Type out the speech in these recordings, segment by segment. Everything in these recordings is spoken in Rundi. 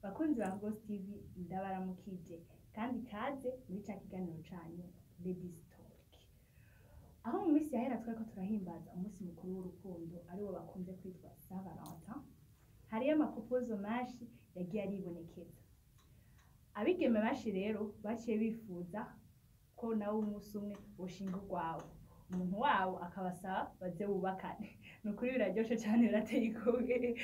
Bakunzi ba Ghost TV, ndabaramukije kandi kaze muri ca kiganiro canyu Ladies Talk, aho mu minsi yahera twariko turahimbaza umunsi mukuru w'urukundo, ariwo bakunze kwitwa Saint Valentin. Hariyo ama proposal menshi yagiye aribonekeza. Abigeme benshi rero baciye bifuza ko nawe umunsi umwe woshinga urwawe, umuntu wabo akabasaba baze bubakane. Ni ukuri biraryoshe cane, birateye igomwe.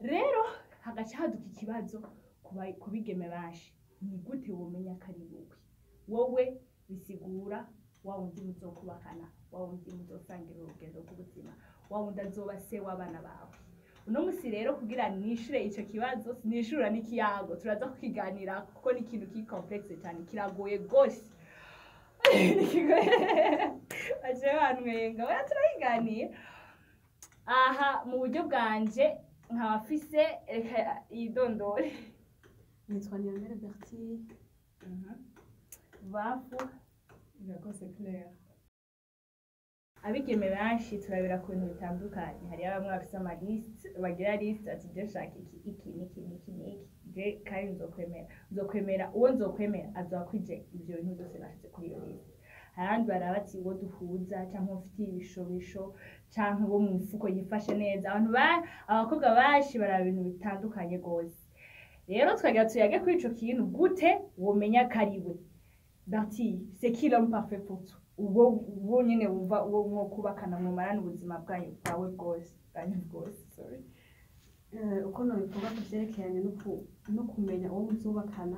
Rero hagaca haduka ikibazo ku bigeme benshi: ni gute womenya ko ari wowe? Wowe bisigura wa wundi muzokubakana, wa wundi muzosangira urugendo rw'ubuzima, wa wundi azoba se w'abana bawe. Uno musi rero, kugira nishure ico kibazo, sinishura n'ikiyago, turaza kukiganira kuko ni ikintu kiri complexe cyane, kiragoye gose. Baciye bantwenga. Oya, turakiganiye aha mu buryo bwanje. Nkaba mfise, reka yidondore. Nitwa Niyambere Bertille. Bafu. Irakoze Claire. Abigeme benshi turabira ku bintu bitandukanye. Hariyo bamwe bafise ama liste, bagira liste ati: "Je nshaka iki, iki n'iki n'iki n'iki, je kandi nzokwemera uwo nzokwemera azoba akwije ivyo bintu byose nashize kuri iyo liste." Hari abandi baraba ati uwo duhuza, canke uwo mfitiye ibishobisho, canke uwo mu mufuko yifashe neza. Abantu ba abakobwa benshi baraba ibintu bitandukanye gose. Rero twagira tuyage kuri ico kintu: gute womenya ko ari we? Bertille, c'est qui l'homme parfait pour toi? Uwo nyene wumva uwo mwokubakana, mwomarana ubuzima bwanyu bwawe bwose, bwanyu bwose, sorry. Uko nobivuga ku vyerekeranye no kumenya uwo muzubakana,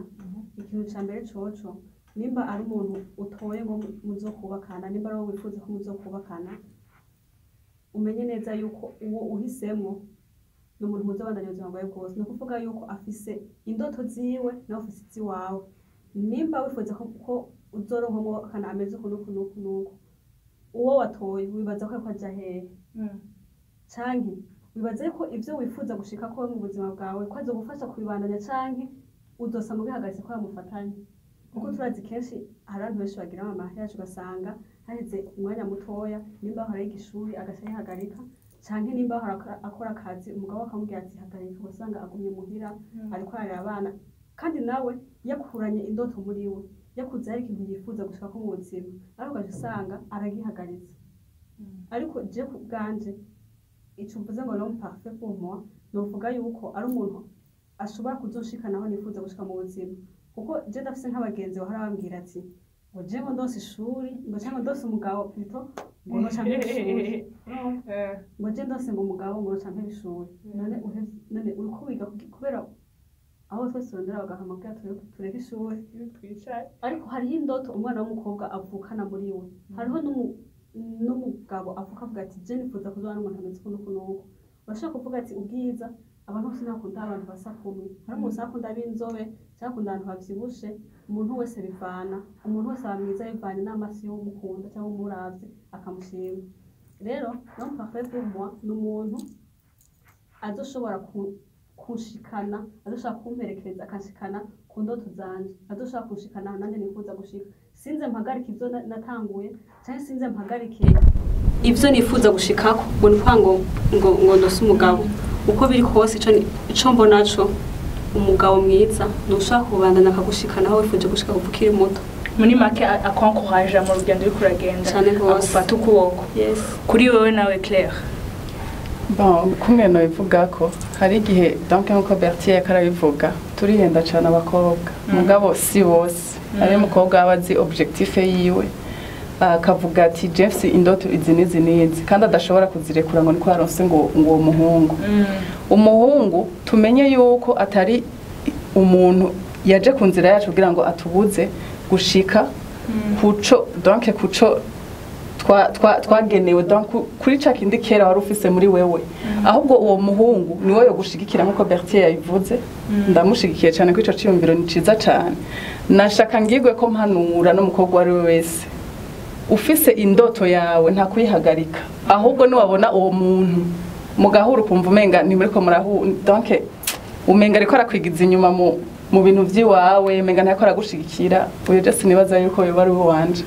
ikintu ca mbere coco, nimba ari umuntu utoye ngo muzokubakana, nimba ari uwo wifuza ko muzokubakana, umenye neza yuko uwo uhisemwo ni umuntu muzobandanya ubuzima bwawe bwose. Ni ukuvuga yuko afise indoto ziwe, nawe ufise iziwawe. Nimba wifuza ko uzoronka umwubakana ameze uku n'uku n'uku n'uku, uwo watoye wibaza ko ariko aja hehe? Canke wibaza ko ivyo wifuza gushikako mu buzima bwawe ko azogufasha kubibandanya, canke uzosanga ubihagaritse ko yamufatanye? Kuko turazi kenshi hari abantu benshi bagira ama mariage, ugasanga haheze umwanya mutoya, nimba ahora yiga ishuri agaca yihagarika, canke nimba ahora akora akazi, umugabo akamubwira ati: "Hagarika." Ugasanga agumye muhira ariko ararera abana, kandi nawe yakuranye indoto muri we, yakuze hari ikintu yifuza gushikako mu buzima, ariko ugaca usanga aragihagaritse. Ariko je ku bwanje, ico mvuze ngo l'homme parfait pour moi, novuga yuko ari umuntu ashobora kuzoshikana aho nifuza gushika mu buzima. Kuko je ndafise nk'abagenzi bahora bambwira ati ngo je ngo ndose ishuri, ngo canke ndose umugabo plutôt, ngo noca mpeba ishuri. Ngo je ndose ngo umugabo, ngo noca mpeba ishuri. None none uriko wiga kubera aho twese turondera bagahama kugira tureke ishuri? Twicare. Ariko hariho indoto umwana w'umukobwa avukana muri we. Hariho n'umugabo avuka avuga ati: "Je nifuza kuzobana n'umuntu ameze uku n'uku n'uku." Urashobora kuvuga ati ubwiza, abantu bose ntibakunda abantu basa kumwe. Hari umuntu usanga akunda ab'inzobe cyangwa akunda abantu bavyibushe. Umuntu wese bivana, umuntu wese aba mwiza bivanye n'amaso y'uwumukunda cyangwa umuravye akamushima. Rero l'homme parfait pour moi ni umuntu azoshobora kunshikana, azoshobora kumperekeza akanshikana ku ndoto zanje, azoshobora kunshikana ahantu nanje nifuza gushika, sinze mpagarike ivyo natanguye, canke sinze mpagarike ivyo nifuza gushikako ngo ni kwa ngo ndose umugabo. Uko biri kose, ico mbona co, umugabo mwiza ni ushaka kubandanya akagushikana aho wifuje gushika kuva ukiri muto. Muri make akonkuraja mu rugendo uriko uragenda. Cane gose. Agufata ukuboko. Yes. Kuri wewe nawe, Claire? Bon, kumwe nobivuga ko hari igihe, donc nkuko Bertier yariko arabivuga, turihenda cane abakobwa. Mugabo si bose. Hari umukobwa aba azi objectif yiwe, akavuga ati: "Je mfise indoto izi n'izi n'izi," kandi adashobora kuzirekura ngo niko yaronse ngo uwo muhungu. Umuhungu, tumenye yuko atari umuntu yaje ku nzira yacu kugira ngo atubuze gushika kuco, donc kuco twagenewe, donc kuri ca kindi kera wari ufise muri wewe. Ahubwo uwo muhungu niwe yo gushigikira, nkuko Bertier yabivuze. Ndamushigikiye cyane ko ico ciyumviro ni ciza cane. Nashaka ngigwe ko mpanura n'umukobwa uwo ari we wese ufise indoto yawe, nta kuyihagarika. Ahubwo niwabona uwo muntu mugahura, ukumva umenga ntimuriko murahu, donc umenga ariko arakwigiza inyuma mu bintu vy'iwawe, umenga ntariko aragushigikira, uyo je sinibaza yuko yoba ari uwanje.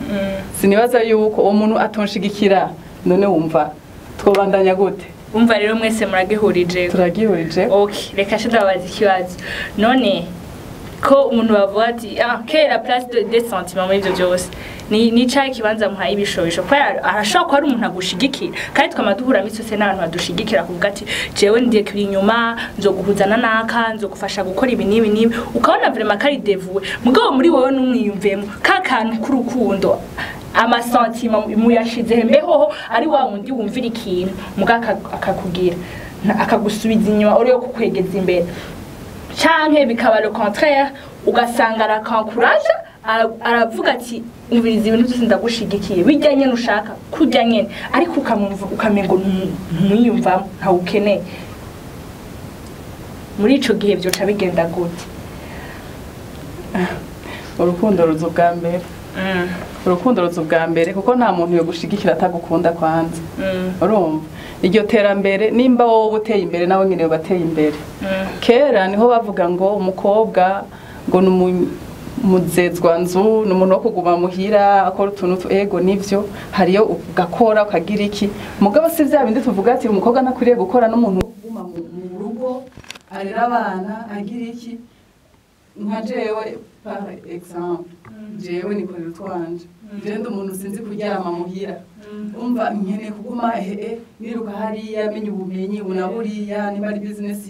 Sinibaza yuko uwo muntu atonshigikira, none wumva twobandanya gute? Umva rero mwese muragihurije. Turagihurije. Okay, reka she ndababaza ikibazo. None ko umuntu bavuga ati ah, quelle est la place des sentiments muri ivyo byose? Ni cyahe kibanza muhaye ibishobisho? Kubera arashobora kuba ari umuntu agushigikira, kandi twama duhura misi yose n'abantu badushigikira, kuvuga ati jewe ndiye kuri inyuma, nzoguhuzana naka, nzogufasha gukora ibi n'ibi n'ibi, ukabona vraiment ko ari dévoué. Mugabo muri wowe n'umwiyumvemo ka kantu k'urukundo, ama sentiments muyashize mbehoho ari wa wundi wumvira ikintu muga akakugira akagusubiza inyuma uri yo kukwegeza imbere, canke bikaba le contraire, ugasanga arakankurage, aravuga ati umviriza, ibintu byose ndagushigikiye, bijya nyene ushaka kurya nyene, ariko ukamwumva ukamengo ntumwiyumvamo, ntawukeneye. Muri ico gihe vyoca bigenda gute? Urukundo ruza ubwa mbere. Urukundo ruza ubwa mbere, kuko nta muntu yogushigikira atagukunda kwanza. Urumva iryo terambere, nimba wowe uteye imbere, nawe nyine bateye imbere. Kera niho bavuga ngo umukobwa ngo ni umuzezwanzu, ni umuntu wo kuguma muhira akora utuntu ego nivyo, hariyo ugakora ukagira iki, mugabo si vya bindi tuvuga ati umukobwa ntakwiriye gukora, n'umuntu wo kuguma mu rugo arera abana agira iki. Nka jewe par exemple, jewe nikorera utwanje, jewe ndi umuntu sinzi kuryama muhira. Umva, nkeneye kuguma ehe niruka hariya, menya ubumenyi ubu na buriya, nimba ari business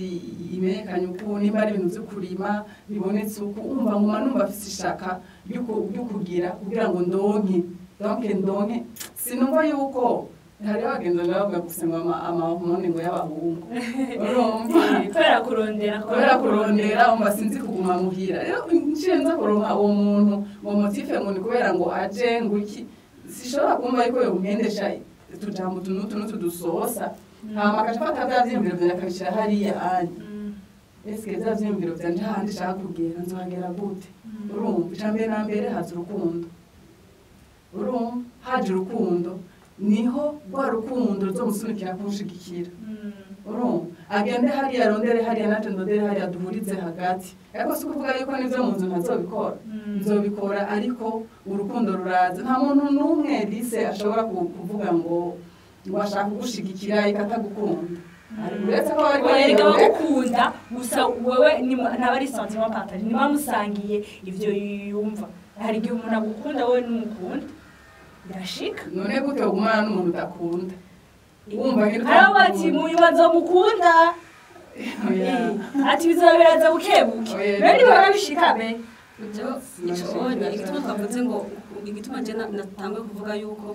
imenyekanye uku, nimba ari ibintu vyo kurima bibonetse uku. Umva, nguma numva afise ishaka ryo kugira kugira ngo ndonke, donc ndonke. Sinumva yuko hari bagenzi bavuga gusa ngo ama hormones ngo y'abahungu, urumva? Kubera kurondera. Kubera kurondera. Umva, sinzi kuguma muhira. Rero nciye nza kuronka uwo muntu ngo motif ngo ni kubera ngo aje ngo iki, sishobora kumva yuko yompendesha utujambo utu n'utu n'utu dusosa, hama agaca afata vya vyiyumviro vyanje akabishira hariya anye. Eske vya vyiyumviro vyanje hahandi nshaka kugera nzohagera gute? Urumva, ica mbere na mbere haza urukundo. Urumva, haje urukundo, niho rwa rukundo ruzomusunikira kunshigikira. Urumva, agende hariya arondere hariya, nanje ndondere hariya, duhurize hagati. Ariko si ukuvuga yuko n'ivyo mu nzu ntazobikora, nzobikora, ariko urukundo ruraza. Nta muntu n'umwe lise ashobora kuvuga ngo ashaka kugushigikira reka atagukunda. Uretse ko bari Erega bagukunda gusa, wewe ntaba ari sentiment partagé, niba musangiye ivyo yumva. Hari igihe umuntu agukunda, wowe ntumukunda, birashika. None gute wogumana n'umuntu udakunda, wumva nyine? Hariho bati mu nyuma nzomukunda. Oya. Ati bizaba biraza bukebuke. Oya. Rero nibora bishika be. Ico onya igituma twavuze ngo igituma je natanguye kuvuga yuko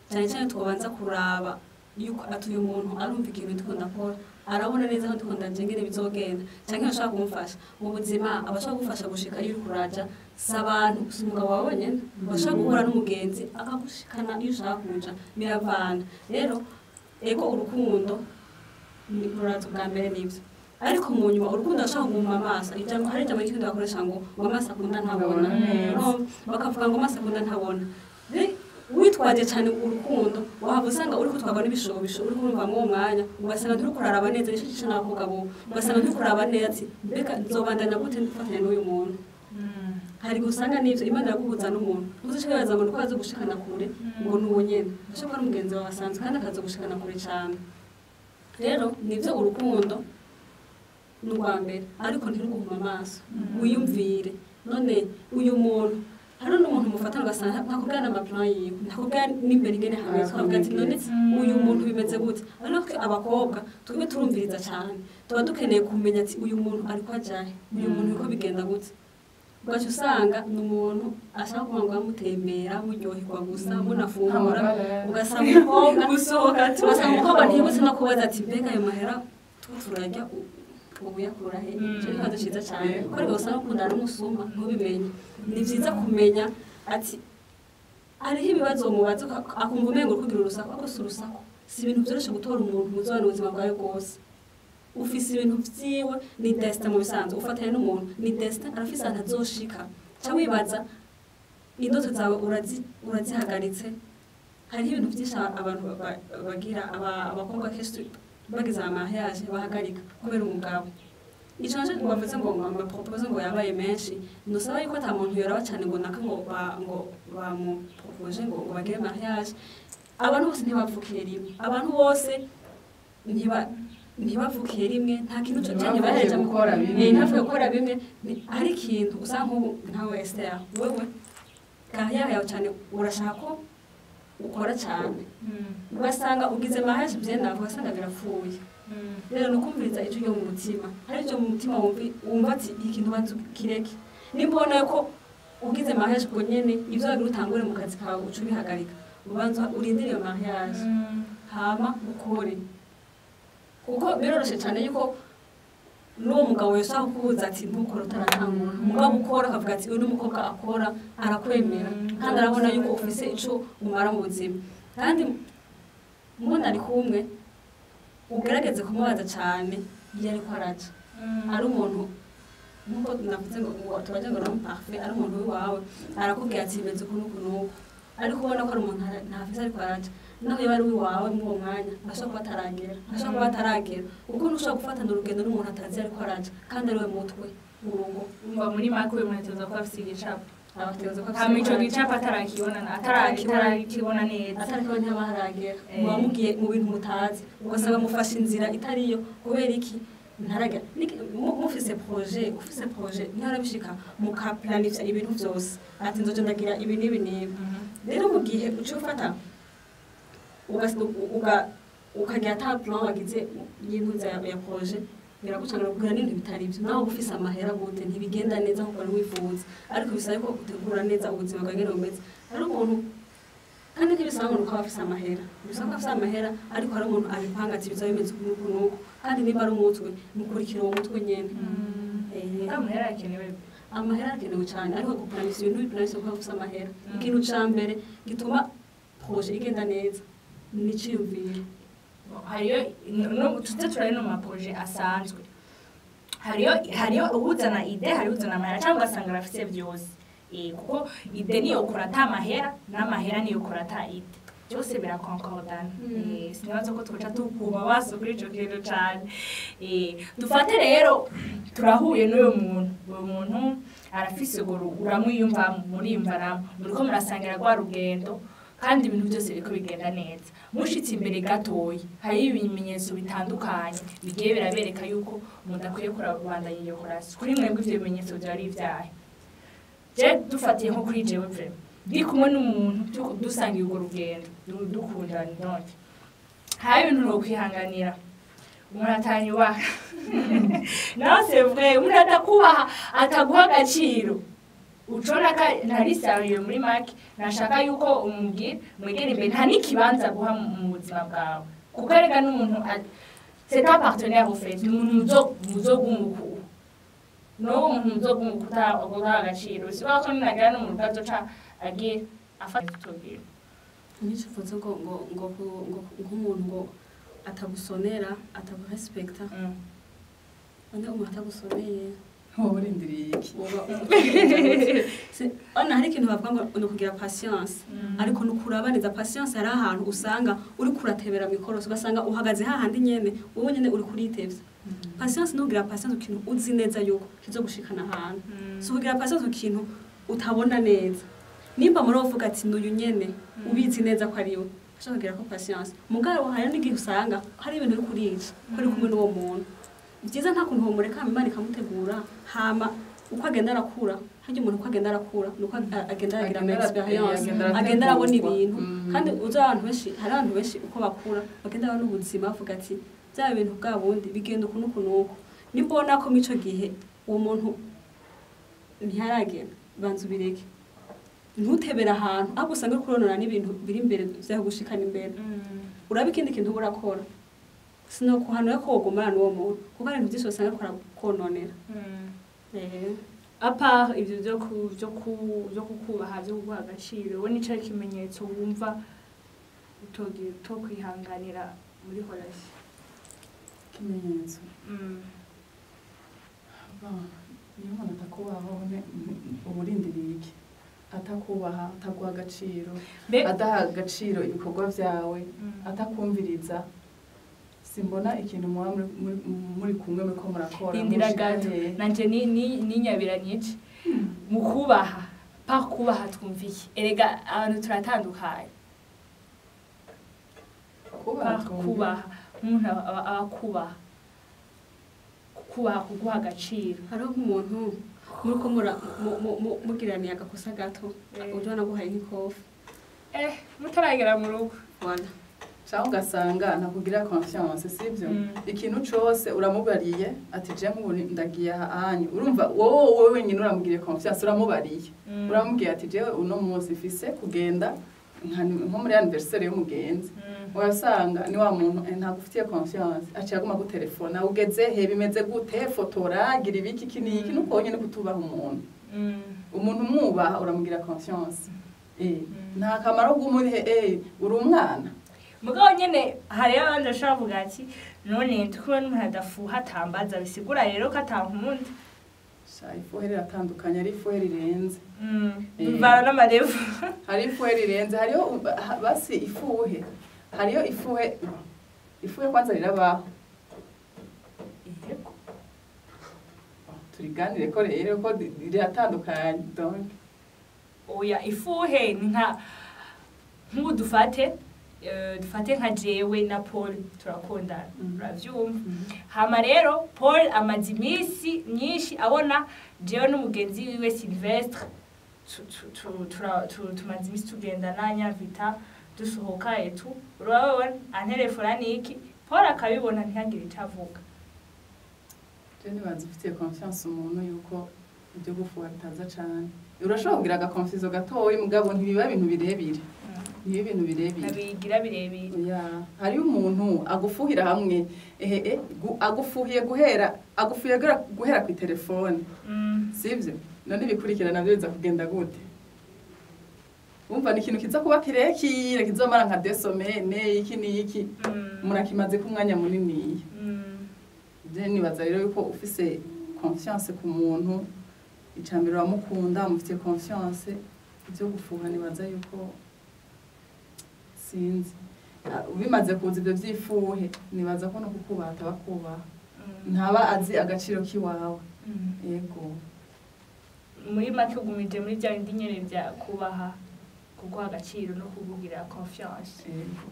cyane cyane twobanza kuraba yuko ati uyu muntu arumva ikintu ndiko ndakora, arabona neza ko ndiko ndaje, ngene bizogenda, canke ashobora kumufasha mu buzima, abashobora kugufasha gushika iyo uriko uraja. Si abantu, si umugabo wawe wenyene, bashobora guhura n'umugenzi akagushikana iyo ushaka kuja, biravana. Rero ego, urukundo ni ruraza ubwa mbere, nivyo, ariko mu nyuma urukundo arashobora kuguma amaso. Ijambo, hari ijambo ry'ikirundi bakoresha ngo amaso akunda ntabona. Neza. Urumva? Bakavuga ngo amaso akunda ntabona. Witwaje cyane urukundo, wahava usanga uri kutwarwa n'ibishobisho, uri kumva muri uwo mwanya, ugasanga nturi kuraraba neza. Nicyo gice n'abakobwa bo ugasanga nturi kuraba neza ati mbega nzobandanya gute mfatanya n'uyu muntu? Hari igihe usanga n'ivyo Imana iraguhuza n'umuntu, uzi wibaza ngo niko aza gushikana kure, ngo ni uwo nyene, ashobora kuba ari umugenzi wawe asanzwe kandi akaza gushikana kure cyane. Rero nivyo, urukundo ni urwa mbere, ariko ntiruguhuma amaso. Wiyumvire, none uyu muntu, hari n'umuntu mufatana ugasanga ntakubwira n'ama plans yiwe, ntakubwira n'imbere ingene hameze, ukavuga ati none uyu muntu bimeze gute? Ariko twe abakobwa twebwe turumviriza cyane, tuba dukeneye kumenya ati uyu muntu ariko ajahe, uyu muntu biko bigenda gute? Ugaca usanga ni umuntu ashaka kuba ngo amutembera, muryoherwa gusa, munafungura, ugasanga umukobwa Gusohoka. Ugasanga umukobwa ntiyibutse no kubaza ati mbega ayo mahera turarya ubu yakura he? Icyo ni ikibazo cyiza cyane, kuko ariko usanga ukundana n'umusuma ntubimenye. Ni byiza kumenya ati hariho ibibazo mubaza, akumva umengo uri kugira urusaku, ariko si urusaku. Si ibintu byoroshye gutora umuntu muzobana ubuzima bwawe bwose. Ufise ibintu vyiwe, ni destin. Mu bisanzwe ufatanya n'umuntu ni destin, arafise ahantu azoshika. Ca wibaza indoto zawe urazihagaritse. Hariho ibintu vyinshi abantu bagira, abakobwa kenshi bagize amariage bahagarika kubera umugabo. Ico naco bavuze ngo ama proposé ngo yabaye menshi, nusaba yuko ata muntu yoraba cane ngo naka ngo ngo bamupropoje ngo bagire mariage. Abantu bose ntibavukiye rimwe, abantu bose. ntibavukiye rimwe, nta kintu cyo cyane Ntibavukiye bahereje gukora bimwe. Ntibavukiye gukora bimwe. Ari ikintu usanga nk'ubu nkawe Esther, wewe carrière yawe cyane urashaka ko ukora cyane, ugasanga ugize mariage bien avant, ugasanga birapfuye. Rero ni ukumviriza icyo ujya mu mutima, hari icyo mu mutima wumva ati ikintu banza ukireke. Nimba ubona ko ugize mariage ubwo nyene ibyo wagira utangure mu kazi kawe uca ubihagarika, ubanza urindire iyo mariage hama ukore, kuko biroroshe cyane yuko n'uwo mugabo yashaka kukubuza ati ntukore utaratangura. Umugabo ukora akavuga ati uyu ni umukobwa akora, arakwemera kandi arabona yuko ufise ico umara mu buzima. Kandi mubona ari kumwe, ugerageze kumubaza cyane iyo ariko araca, ari umuntu nkuko navuze ngo tubaje ngo ni parfait, ari umuntu w'iwawe arakubwira ati meze uku n'uku n'uku, ariko ubona ko ari umuntu ntafise ariko araca, naho yaba ari uwiwawe muri uwo mwanya ashobora kuba ataragera, kuko ntushobora gufatana urugendo n'umuntu atazi ariko araca kandi ari we mutwe w'urugo. Umva, muri make uyu muntu ategerezwa kuba afise igicapo. Abategereza ko Hama ico gicapo atarakibona, atarakibona neza. Atarakibona, ntaba haragera. Muba mugiye mu bintu mutazi, ugasanga mufashe inzira itariyo. Kubera iki? Ntaragera. Mufise projet, ufise projet ntiharabishika, mukaplanifya ibintu vyose ati nzoja ndagira ibi n'ibi n'ibi. Rero mu gihe uca ufata ukagira ata plan wagize y'intuza ya projet, biragucana kugira n'ibintu bitari byo. Nawe uba ufise amahera gute, ntibigenda neza nkuko wari wifuza, ariko bisaba ko utegura neza ubuzima bwawe ngene bumeze. Hari umuntu kandi ntibisaba ngo nuko aba afise amahera, bisaba ko afise amahera, ariko hari umuntu abipanga ati bizaba bimeze uku n'uku n'uku, kandi niba ari umutwe mukurikira uwo mutwe nyene. Amahera arakenewe. Amahera arakenewe cyane, ariko guplanifya ibintu biplanifya kuba ufise amahera. Ikintu ca mbere gituma projet igenda neza ni iciyumviro. Hariyo no tuze turabe no mu ma projets asanzwe, hariyo uwuzana idée, hariyo uzana amahera, cyangwa ugasanga arafise byose. Kuko idée niyo ukora ata mahera, n'amahera niyo ukora ata idée, byose birakonkordana. Sinibaza ko twoca tukuma amaso kuri ico kintu cane. Dufate rero turahuye n'uyu muntu, uyu muntu arafise urwo uramwiyumvamo, muriyumvanamo, muriko murasangira rwa rugendo, kandi ibintu byose biriko bigenda neza. Mushitse imbere gatoyi, hariyo ibimenyetso bitandukanye bigiye birabereka yuko umuntu akwiye kurabandanya iyo relation. Kuri mwebwe ivyo bimenyetso vyaba ari ivyahe? Je dufatiye nko kuri jewe, vraiment ndi kumwe n'umuntu dusangiye urwo rugendo, dukundana, donc hari ibintu nokwihanganira. Umuntu atanyubaha, naho c'est vrai, umuntu atakubaha, ataguha agaciro, ucona ka ntari sérieux. Muri make nashaka yuko umubwira mwegera imbere, nta n'ikibanza guha mu buzima bwawe, kuko erega n'umuntu c'est un partenaire au fait, ni umuntu muzogumuka, n'uwo muntu muzogumuka utaguha agaciro, sibura ko ninagira no mu rugo azoca agira afata tubwira. Nyinshi uvuze ngo nk'umuntu ngo atagusonera, atagurespekta. None umuntu atagusoneye Wowe urindiriye iki? Uba ona hari ikintu bavuga ngo ni ukugira patience, ariko ni ukurabaniza patience. Hari ahantu usanga uri kuratebera mikorosi, ugasanga uhagaze hahandi nyene, wowe nyene uri kuritevya. Patience ni ugira patience ku kintu uzi neza yuko kizogushikana ahantu, si ukugira patience ku kintu utabona neza. Nimba muri uvuga ati n'uyu nyene, ubizi neza ko ari we, ushaka kugira ko patience. Mugabo hari n'igihe usanga hari ibintu uri kurica ko uri kumwe n'uwo muntu. Byiza nta kuntu womureka hama Imana ikamutegura, hama uko agenda arakura, harya umuntu uko agenda arakura nuko agenda aragira ama expérience, agenda arabona arategurwa. ibintu. Kandi uzi abantu benshi, hari abantu benshi uko bakura bagenda babona ubuzima, bavuga ati bya bintu bwa bundi bigenda uku n'uku n'uku. Nimbona ko muri ico gihe uwo muntu ntiharagera, banza ubireke, ntutebere ahantu, ahubwo usanga uri kuronona n'ibintu biri imbere vyagushikana imbere. Uraba ikindi kintu uba urakora. Sinokuhanura ko wogumana n'uwo muntu, kuko hari ibintu vyinshi usanga ariko arakononera. À part ivyo vyo kukubaha, vyo kuguha agaciro, we nico kimenyetso wumva utogira utokwihanganira muri relation? Ikimenyetso? Bon, iyo umuntu atakubaha, uba urindiriye iki? Atakubaha, ataguha agaciro, adaha agaciro ibikorwa vyawe, atakumviriza, simbona ikintu muba muri kumwe muriko murakora. Rindira Mushika gato. hehe? Nanje ni nyabira nyinshi mu kubaha. Pa kubaha twumva iki? Erega abantu turatandukanye. Kubaha Pa twumva. Kubaha, Nk'umuntu aba akubaha, kukubaha, kuguha agaciro. Hariho nk'umuntu muriko mugiraniye agakosa gato, uje naguhaye nk'ikofi. Mutaragera mu rugo. Voilà. Cyangwa ugasanga ntakugira confiance, sibyo? Ikintu cose uramubariye ati je nk'ubu ndagiye aha hanyu, urumva wowe wenyine uramugiriye confiance, uramubariye, uramubwiye ati jewe uno munsi mfise kugenda nko muri anniversaire y'umugenzi, urasanga ni wa muntu ntagufitiye confiance, aciye aguma gutelefona: ugeze he, bimeze gute, fotora, gira ibiki, iki n'iki. Nuko nyine kutubaha umuntu. Umuntu umwubaha uramugira confiance. Nta kamaro bw'umurihe, uri umwana. Mugabo nyene hariyo abandi bashobora kuvuga ati none ndi kumwe n'umuntu adafuha, atambaza, bisigura rero ko atankunda. Sha, ifuhe riratandukanye, ari ifuhe rirenze. Bivana n'amarevu. Hari ifuhe rirenze, hariho basi ifuhe, hariyo ifuhe, ifuhe kwanza rirabaho. Yego. Turiganire ko rero ko riratandukanye donc. Oya, ifuhe ni nka nk'ubu dufate nka jewe na Paul turakundana, uravyumva? Hama rero Paul amaze iminsi myinshi abona jewe n'umugenzi wiwe Sylvestre tumaze iminsi tugendana, nyamvita dusohoka etu, urababona antelefona niki, Paul akabibona ntihagire ico avuga. Je nibaza ufitiye confiance umuntu yuko ibyo gufuha bitaza cane. Urashobora kugira agaconfusion gatoyi, mugabo ntibiba ibintu birebire, ntibiba ibintu birebire. Ntabigira birebire. Oya, hariyo umuntu agufuhira hamwe ehe agufuhiye guhera, agufuhiye guhera ku telefone, sivyo? None ibikurikira navyo biza kugenda gute? Wumva ni ikintu kiza kuba kirekire, kizomara nka des semaines, iki n'iki, murakimaze ku mwanya munini. Je nibaza rero yuko ufise confiance ku muntu, icambere uramukunda, umufitiye confiance, ibyo gufuha nibaza yuko sinzi. Bimaze kuza ibyo by'ifuhe, nibaza ko no kukubaha atabakubaha, ntaba azi agaciro k'iwawe. Yego. Muri make ugumije muri bya bindi nyene bya kubaha, kuguha agaciro no kukugira confiance. Yego,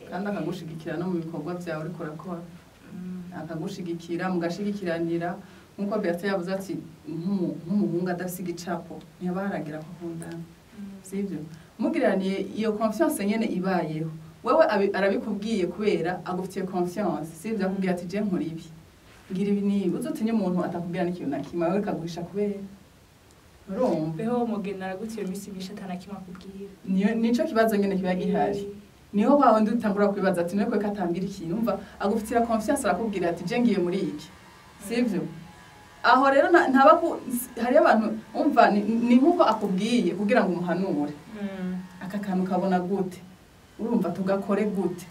kandi akagushigikira no mu bikorwa byawe uriko urakora, akagushigikira, mugashigikiranira, nk'uko Bertin yavuze ati nk'umuhungu adafise igicapo ntiyaba haragira ko akundana, sibyo? Mugiraniye iyo confiance nyene ibayeho, wewe arabikubwiye kubera agufitiye confiance, sibyo? Akubwira ati je nkora ibi, ngira ibi nibi. Uzotinye umuntu atakubwira n'ikintu na kimwe, wewe kaguhisha kubera urumva. Beho umugeni aragutiye iminsi myinshi atanakimwe akubwira. Niyo nico kibazo nyene kiba gihari, niho wa wundi utangura kwibaza ati none ko atambwira ikintu? Umva, agufitira confiance, arakubwira ati je ngiye muri iki, sivyo? Aho rero ntaba hariyo abantu umva ni nkuko akubwiye kugira ngo umuhanure: aka kantu kabona gute, urumva tugakore gute?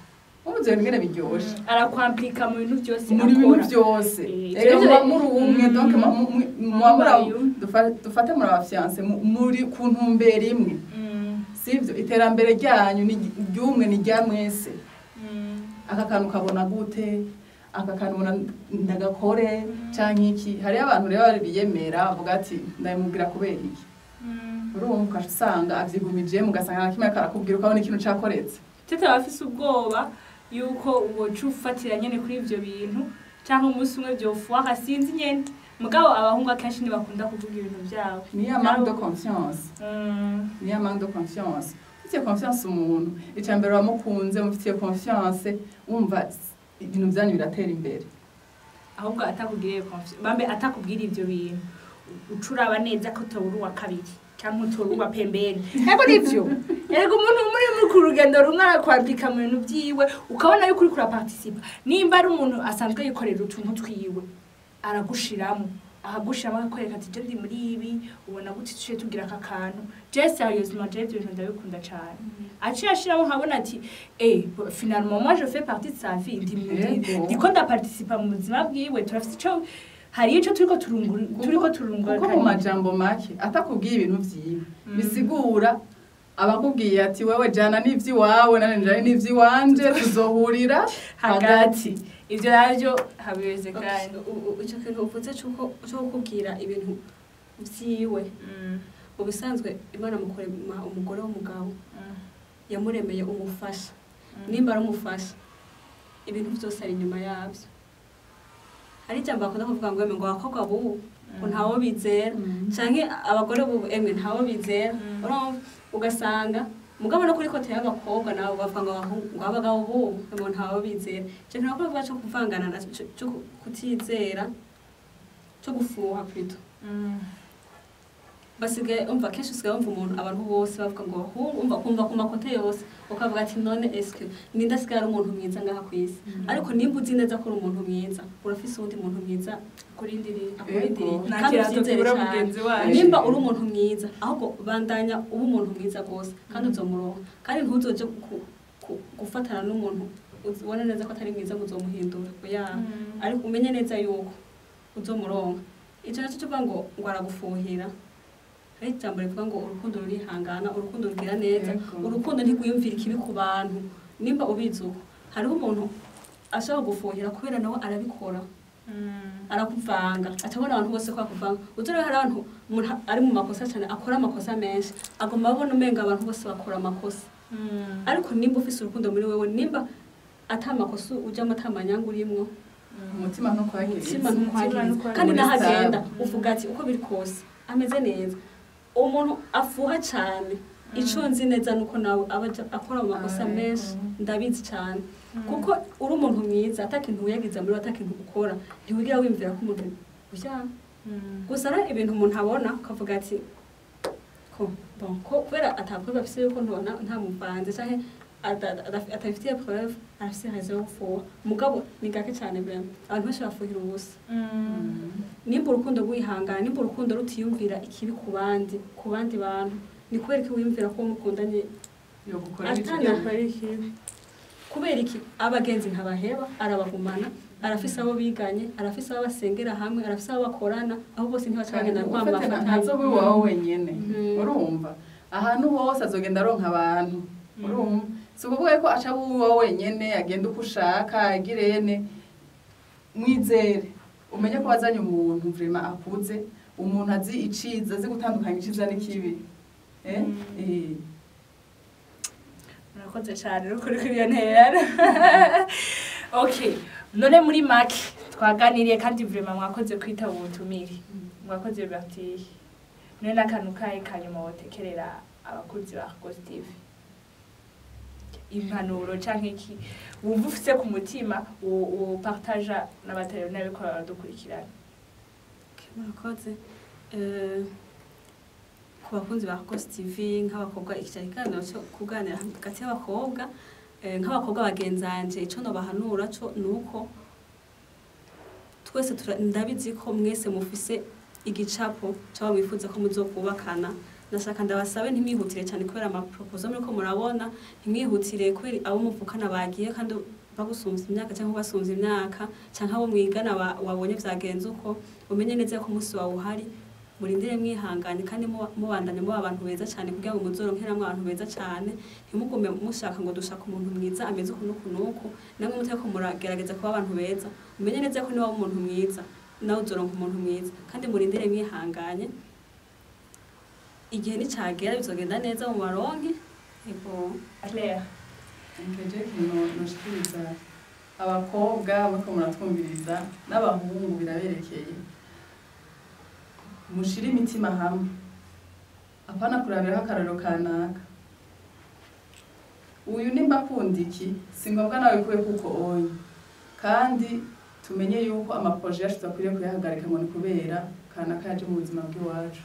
Umva ivyo bintu ingene biryoshe. Arakwamplika mu bintu byose Muri bintu akora. byose. Ivyo Ega muba muri umwe, donc muba muri Mubaye umwe. dufate muri abafiancés, muri ku ntumbero imwe, sivyo? Iterambere ryanyu ni ry'umwe, ni rya mwese. Aka kantu kabona gute, aka kantu ubona ndagakore canke iki? Hariyo abantu rero biyemera, bavuga ati ndabimubwira kubera iki? Urumva ukaca usanga avyigumije, mugasanga nta kimwe ariko arakubwira, ukabona ikintu cakoretse. Tete aba afise ubwoba yuko woca ufatira nyene kuri ivyo bintu canke umunsi umwe vyofuha, sinzi nyene. Mugabo abahungu akenshi ntibakunda kuvuga ibintu vyabo. Niyo manque de confiance. Niyo manque de confiance. Ufitiye confiance umuntu, icya mbere wamukunze, mufitiye confiance, wumva ibintu vyanyu biratera imbere. Ahubwo atakubwiriye confiance, bambe atakubwira ivyo bintu, uca uraba neza ko utora uwa kabiri canke utora uwa pembeni. Ego nivyo, erega umuntu muri ku rugendo rumwe arakwambika mu bintu vyiwe, ukabona yuko uriko uraparticipa. Nimba ari umuntu asanzwe yikorera utuntu twiwe, aragushiramo, akagushiramo, akakwereka ati je ndi muri ibi, ubona gute tuciye tugira aka kantu? Je sérieusement, je ivyo bintu ndabikunda cane. Aciye ashiramo, nkabona ati finalement moi je fais partie de sa vie, ndi Yego. ndiko ndaparticipa mu buzima bwiwe, turafite ico, hari ico turiko turungura, turiko turungura. Kuko mu majambo make atakubwiye ibintu vyiwe, bisigura abakubwiye ati wewe jana n'ivy'iwawe, nanje njane n'ivy'iwanje, tuzohurira hagati. Ivyo navyo habeze kandi. Ico kintu uvuze c'uko co kukubwira ibintu vyiwe, mu bisanzwe Imana mu kurema umugore w'umugabo yamuremeye umufasha. Nimba ari umufasha Ibintu byose ari inyuma yabyo. Hari ijambo bakunda kuvuga ngo emwe, ngo abakobwa bubu ngo ntawo bizera, canke abagore bubu, emwe, ntawo bizera. Urumva, ugasanga mugabo no kuri côté y'abakobwa nabo bavuga ngo ngo abagabo bubu ngo ntawo bizera. Ico kintu bakora bavuga co kuvangana na co kutizera, co gufuha plutôt, basigaye umva kenshi usigaye wumva umuntu, abantu bose bavuga ngo abahungu, umva kumva ku ma côté yose, ukavuga ati: "None eske ninde asigaye ari umuntu mwiza ngaha ku isi?" Ariko nimba uzi neza ko uri umuntu mwiza, urafise uwundi muntu mwiza kurindiriye. Akurindiriye. Ego. Kandi Nta kirato uvyizere kibura cane. mugenzi wacu. Nimba uri umuntu mwiza, ahubwo bandanya uba umuntu mwiza rwose, kandi uzomuronka. Kandi ntuzoje gufatana n'umuntu ubona neza ko atari mwiza ngo uzomuhindura, oya. Ariko umenye neza yuko uzomuronka. Ico naco cuvuga ngo aragufuhira, hari ijambo rivuga ngo urukundo rurihangana, urukundo rugira neza. Urukundo ntigwiyumvira ikibi ku bantu. Nimba ubizi uko, hariho umuntu ashobora gufuhira kubera nawe arabikora, arakuvanga, atabona abantu bose ko akuvanga. Uzi rero, hari abantu, umuntu ari mu makosa cyane, akora amakosa menshi, agomba abona umenga abantu bose bakora amakosa. Ariko nimba ufise urukundo muri wewe, nimba ata makosa ujyamo, ata manyanga urimwo, Umutima ntukwagiriza. Umutima ntukwagiriza. Ntukwagiriza. Kandi Muri naho agenda stable. uvuga ati uko biri kose ameze neza. Umuntu afuha cyane, ico nzi neza nuko nawe aba akora mu makosa menshi, ndabizi cyane. Kuko uri umuntu mwiza, ata kintu wiyagiza muri we, ata kintu ukora, ntiwigira wiyumvira ko umuntu ujya gusa. Rero ibintu umuntu abona ukavuga ati ko bon, ko kubera ata preuve afise yuko ntubona ntamuvanze canke atabifitiye preuve, arafise raison yo gufuha. Mugabo ni gake cyane vraiment, abantu benshi bafuhira ubusa. Nimba urukundo rwihangana, nimba urukundo rutiyumvira ikibi ku bandi bantu, ni kubera ko wiyumvira ko uwo mukundanye Yo gukorera ico. Atana. Kubera iki? Abagenzi ntabaheba, arabagumana, arafise abo biganye, arafise abo basengera hamwe, arafise abo bakorana, aho bose ntibaca bagenda Ufate rwamba. Ntazoba iwawe wenyene. Urumva, ahantu hose azogenda aronka abantu. Urumva, si ukuvuga ko aca aba uwawe wenyene, agenda uko ushaka agirene. Mwizere, umenye ko wazanye umuntu vraiment akuze, umuntu azi iciza, azi gutandukanya iciza n'ikibi. Eh. Murakoze cyane rukuri kuri iyo ntererano. Okay, none muri make twaganiriye, kandi vraiment mwakoze kwitaba ubutumire, mwakoze. Bertille, none n'akantu kahe kanyuma wotekerera abakunzi ba Ghost TV, impanuro canke iki wumva ufise ku mutima wopartaja n'abatari n'abikora baradukurikirana? Murakoze. Ku bakunzi ba Ghost TV, nk'abakobwa, iki cyari ikiganiro cyo kuganira hagati y'abakobwa. Nk'abakobwa bagenzanje, ico nobahanura co nuko twese ndabizi ko mwese mufise igicapo c'abo mwifuza ko muzokubakana. Nashaka ndabasabe ntimwihutire cyane kubera ama proposal muriko murabona, ntimwihutire kubera abo muvukana bagiye kandi bagusumvya imyaka cyangwa basumvya imyaka, canke abo mwigana wabonye vyagenze uko. Umenye neza ko umunsi wawe uhari. Murindire mwihanganye, kandi mubandanye muba abantu beza cyane kugira ngo muzoronkeramwo abantu beza cyane. Ntimugume mushaka ngo dushaka umuntu mwiza ameze uku n'uku n'uku, namwe mutariko muragerageza kuba abantu beza. Umenye neza ko niba umuntu mwiza, nawe uzoronka umuntu mwiza. Kandi murindire mwihanganye, igihe nicagera bizogenda neza mu baronke. Ego. Claire. Nkeje ikintu noshikiriza abakobwa bariko muratwumviriza, n'abahungu biraberekeye: mushire imitima hamwe, apana kurabiraho akarorero kanaka. Uyu nimba akunda iki, si ngombwa nawe kube kuko oya. Kandi tumenye yuko ama projets yacu tudakwiriye kuyahagarika ngo ni kubera kanaka yaje mu buzima bw'iwacu.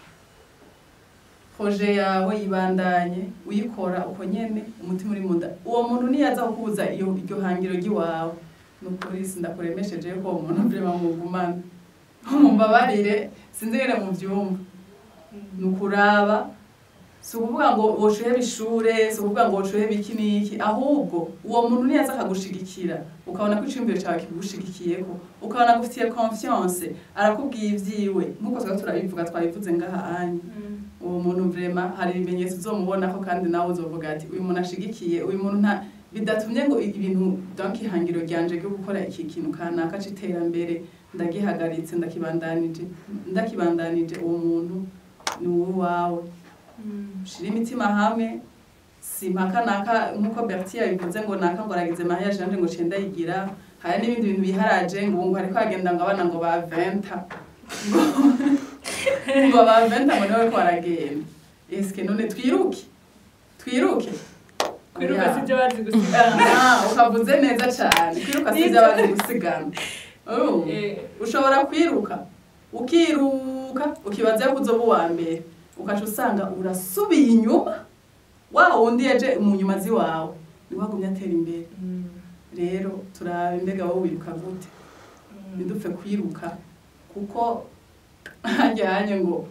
Projet yawe yibandanye uyikora uko nyene, umutima uri munda. Uwo muntu niyaza kukubuza iyo iryo hangiro ry'iwawe, nukuri sindakuremesheje yuko uwo muntu vraiment mugumana. Mumbabarire, sinzi ngene muvyumva. Ni ukuraba, si ukuvuga ngo wocuheba ishure, si ukuvuga ngo wocuheba iki n'iki. Ahubwo uwo muntu niyaza akagushigikira, ukabona ko iciyumviro cawe kigushigikiyeko, ukabona agufitiye confiance, arakubwiye ivyiwe nk'uko twari turabivuga, twabivuze ngaha anya, uwo muntu vraiment hari ibimenyetso uzomubonako, kandi nawe uzovuga ati uyu muntu ashigikiye, uyu muntu nta bidatumye ngo ibintu, donc ihangiro ryanje ryo gukora iki kintu kanaka c'iterambere ndagihagaritse, ndakibandanije. Uwo muntu ni wowe wawe. Ushire imitima hamwe. Si mpaka naka, nkuko Bertie yabivuze, ngo naka ngo aragize mariage, nanje ngo cenda yigira. Hari n'ibindi bintu biharaje, ngo ubu ngo hariko hagenda ngo abana ngo ba 20, ngo ba 20, ngo niwe bariko baragenda. Eske none twiruke, twiruke? Kwiruka Oya. sibyo bazi gusigana. Ah, ukavuze neza cyane, kwiruka sibyo bazi gusigana. Oh. Ushobora kwiruka, ukiruka, ukibaza yuko uzoba uwa mbere, ukaca usanga urasubiye inyuma. Wa wundi yaje mu nyuma ziwawe niwe agumye atera imbere. Rero turabe, mbega wowe wiruka gute? Ntidupfe kwiruka, kuko hajya hanye ngo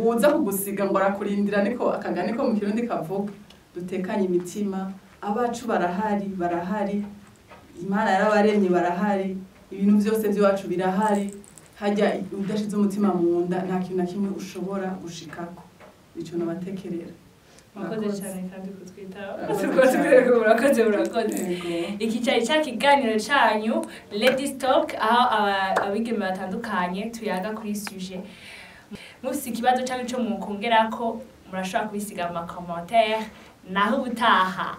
uza kugusiga ngo arakurindira, niko akagani ko mu Kirundi kavuga. Dutekanye imitima, abacu barahari, barahari, Imana yarabaremye, barahari, ibintu byose by'iwacu birahari. Hajya udashize umutima mu nda, nta kintu na kimwe ushobora gushikako. Ico nabatekerera. Murakoze cyane kandi kutwitaho. Murakoze cyane. Murakoze, murakoze. Yego. Iki cyari cya kiganiro cyanyu Ladies Talk, aho abigeme batandukanye tuyaga kuri sujet. Mufise ikibazo cyangwa ico mukongerako, murashobora kubisiga mu ma commentaire. Naho ubutaha.